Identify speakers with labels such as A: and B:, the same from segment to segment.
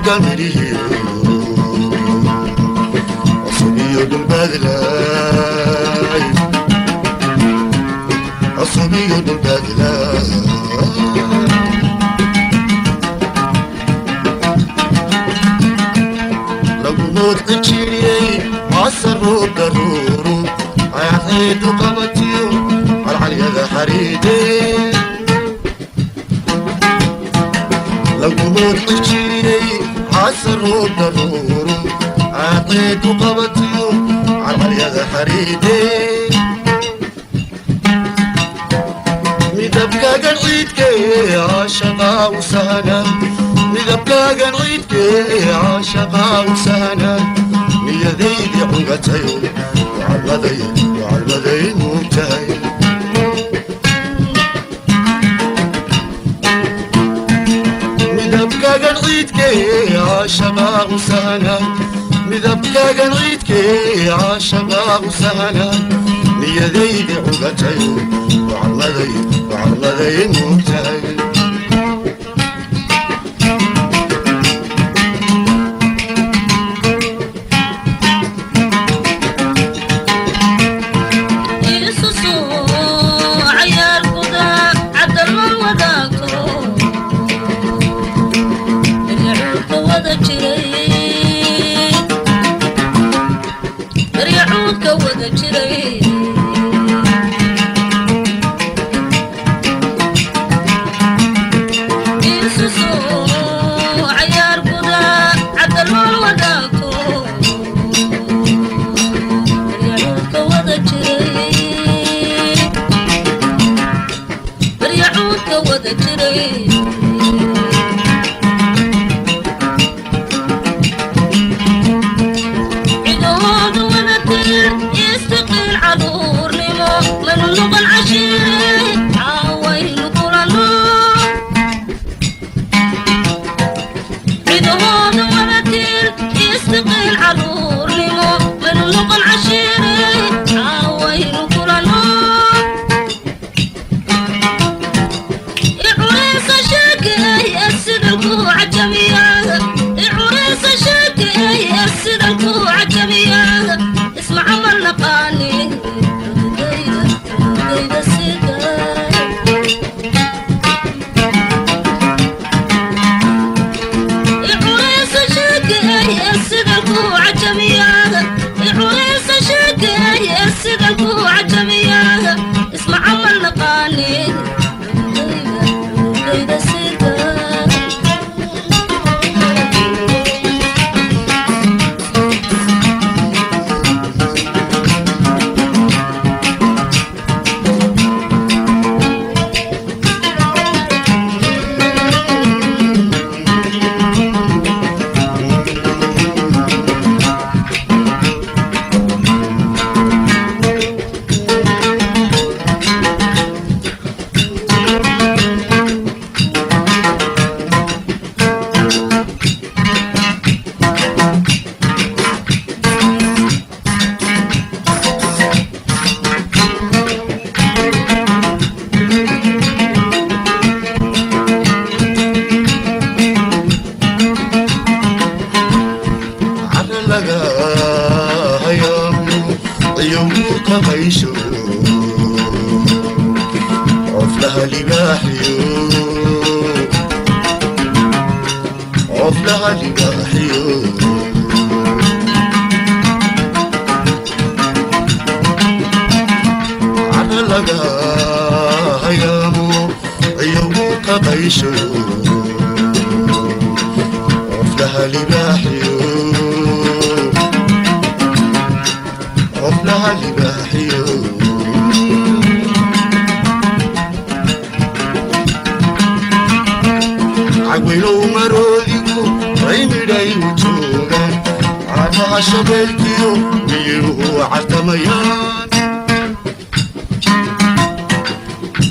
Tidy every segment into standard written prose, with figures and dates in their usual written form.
A: Midhihiyo cusubiyo dhulbaadlay, cusubiyo dhulbaadlay. Lagumood cijiriyey casaruu daruuru ayaxeedu qabatiyo calcalyada xariide. Lagumood cijiriyey casaruu daruuru ayaxeedu qabatiyo calcalyada xariide. Midabkaagan ciidkee caashaqaa u sahlan, midabkaagan ciidkee caashaqaa u sahlan, niyadaydii cugatayo wacalmaday wacalmaday muugtahay. Midabkaagan ciidkee caashaqaa u sahlan, midabkaagan ciidkee caashaqaa u sahlan, niyadaydii cugatayo wacalmaday wacalmaday muugtahay.
B: Isu soo cayaar guda cadalma wadaagto, daryacuudka wada jiray, daryacuudka wada jiray. Isu soo cayaar guda cadalma wadaagto, daryacuudka wada jiray, daryacuudka wada jiray. Cidahoodu wada tir istiqiil caruurnimo maynu noqon cashiire caawaynu kulanno. Cidahoodu wada tir istiqiil caruurnimo maynu noqon cashiire caawaynu kulanno. Icureysa sheekay sidan ku cajabiya, icureysa sheekay sidan ku cajabiya, isma camal naqaani cududayda cududayda sida. Icureysa sheekay sidan ku cajabiya, icureysa sheekay sidan ku cajabiya, isma camal naqaani cududayda cududayda sida.
A: Cara laga hayaamo ciyowgu qabaysho, coflaha libaaxiyo, coflaha libaaxiyo. Cara laga hayaamo ciyowgu qabaysho, coflaha libaaxiyo, coflaha libaaxiyo. Cagweynow maroodigu raymidhay u joogaan caanaha shabeelkiyo miyiruhu cartamayaan.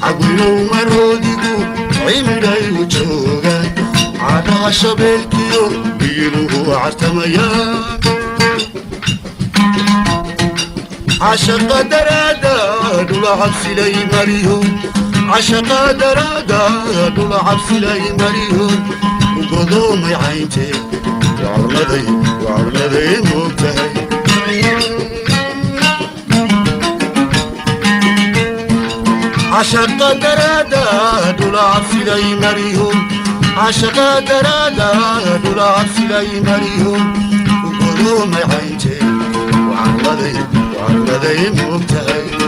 A: Cagweynow maroodigu raymidhay u joogaan caanaha shabeelkiyo miyiruhu cartamayaan. Cashaqa daraada dhula cabsilay mariyo, cashaqa daraada dhula cabsilay mariyo. U godoomay cayntee wacalmaday, wacalmaday moogtahay. Cashaqa daraada dhula cabsiday mariyo, cashaqa daraada dhula cabsiday mariyo, u godoomay cayntee wacalmaday, wacalmaday moogtahay.